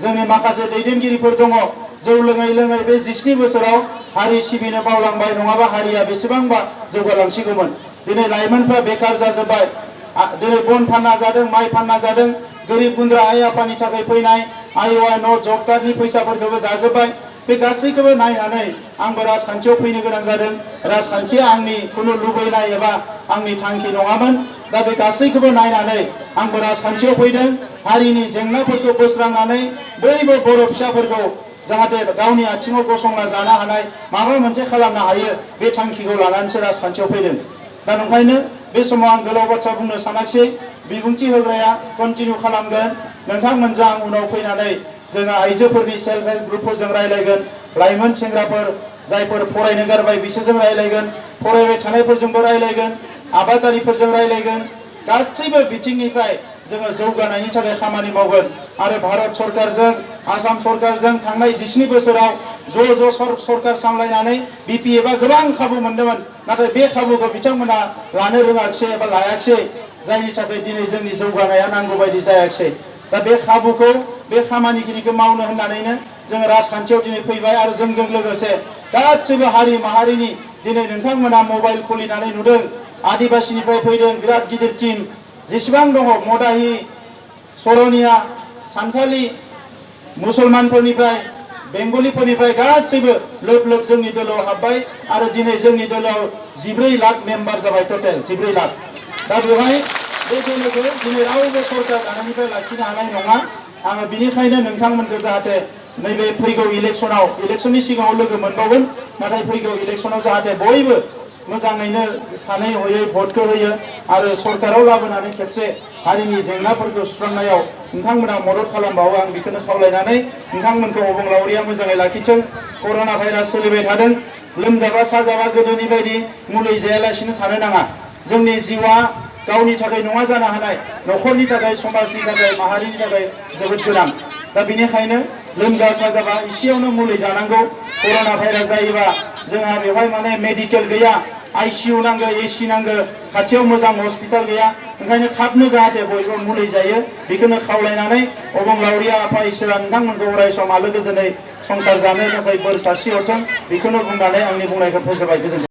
जोंनि माखासे दैदेनगिरिफोर दङ जौ लोङै लोङै बे 17 बोसोराव हारि सिबिनो बावलांबाय नङाबा हारिया बेसेबांबा जौगालांसिगौमोन। दिनै लाइमोनफ्रा बेकार जाजोब्बाय। दिनै बन फानना जादों, माइ फानना जादों, गोरिब गुन्द्रा आइ आफानि थाखाय फैनाय आइअआइ न' जब कार्डनि फैसाफोरखौबो जाजोब्बाय। बे गासैखौबो नायनानै आंबो राजखान्थियाव फैनो गोनां जादों। राजखान्थिया आंनि खुनु लुबैनाय एबा आंनि थांखि नङामोन। दा बे गासैखौबो नायनानै आंबो राजखान्थियाव फैदों। हारिनि जेंनाफोरखौ बोस्रांनानै बयबो बर' फिसाफोरखौ जाहाथे गावनि आथिङाव गसंना जानो हानाय माबा मोनसे खालामनो हायो बे थांखिखौ लानानैसो राजखान्थियाव फैदों। दा नंखायनो बे समाव आं गोलाव बाथ्रा बुंनो सानाखिसै। बिबुंथि होग्राया कन्टिनिउ खालामगोन। नोंथांमोनजों आं उनाव फैनानै जोङो आइजोफोरनि सेल्फ हेल्प ग्रुपफोरजों रायलायगोन, लाइमोन सेंग्राफोर जायफोर फरायनो गारबाय बिसोरजों रायलायगोन, फरायबाय थानायफोरजोंबो रायलायगोन, आबादारिफोरजों रायलायगोन। गासैबो बिथिंनिफ्राय जोङो जौगानायनि थाखाय खामानि मावगोन आरो भारत सरकारजों आसाम सरकारजों थांनाय 17 बोसोराव ज' सरकार सामलायनानै बिपि एबा गोबां खाबु मोन्दोंमोन। नाथाय बे खाबुखौ बिथांमोना लानो रोङाखिसै एबा लायाखिसै, जायनि थाखाय दिनै जोंनि जौगानाया नांगौ बायदि जायाखिसै। दा बे खाबुखौ बे खामानिखिनिखौ मावनो होननानैनो जोङो राजखान्थियाव दिनै फैबाय आरो जोंजों लोगोसे गासैबो हारि माहारिनि दिनै नोंथांमोना मबाइल खुलिनानै नुदों आदिबासिनिफ्राय फैदों बिराद गिदिर टीम जेसेबां दङ मदाहि, सरनिया, सान्थालि, मुसलमानफोरनिफ्राय, बेंगलिफोरनिफ्राय गासैबो लोब लोब जोंनि दोलोआव हाबबाय आरो दिनै जोंनि दोलोआव 14 लाख मेम्बार जाबाय टटेल 14 लाख। दा बेवहाय बे दोलोखौ दिनै रावबो सरकार दानायनिफ्राय लाखिनो हानाय नङा। आङो बिनिखायनो नोंथांमोनखौ जाहाथे नैबे फैगौ इलेक्शननि सिगाङाव लोगो मोनबावगोन, नाथाय फैगौ इलेक्शनाव जाहाथे बयबो मोजाङैनो सानै हयै भटखौ होयो आरो सरकाराव लाबोनानै खेबसे हारिनि जेंनाफोरखौ सुस्रांनायाव नोंथांमोना मदद खालामबावो। आं बेखौनो खावलायनानै नोंथांमोनखौ अबंलावरिया मोजाङै लाखिथों। कर'ना भाइरास सोलिबाय थादों। लोमजाबा साजाबा गोदोनि बायदि मुलि जायालासिनो थानो नाङा। जोंनि जिउआ गावनि थाखाय नङा जानो हानाय, न'खरनि थाखाय, समाजनि थाखाय, माहारिनि थाखाय जोबोद गोनां। दा बेनिखायनो लोमजा साजाबा एसेयावनो मुलि जानांगौ। कर'ना भाइरास जायोबा जोंहा बेवहाय माने मेडिकेल गैया, आइसिइउ नांगौ, एसि नांगौ, खाथियाव मोजां हस्पिटाल गैया। ओंखायनो थाबनो जाहाथे बयबो मुलि जायो बेखौनो खावलायनानै अबंलावरिया आफा इसोरा नोंथांमोनखौ अराय सम आलो गोजोनै संसार जानो थाखाय बोर सारस्रि हरथों। बेखौनो बुंनानै आंनि बुंनायखौ फोजोबबाय। गोजोन्थों।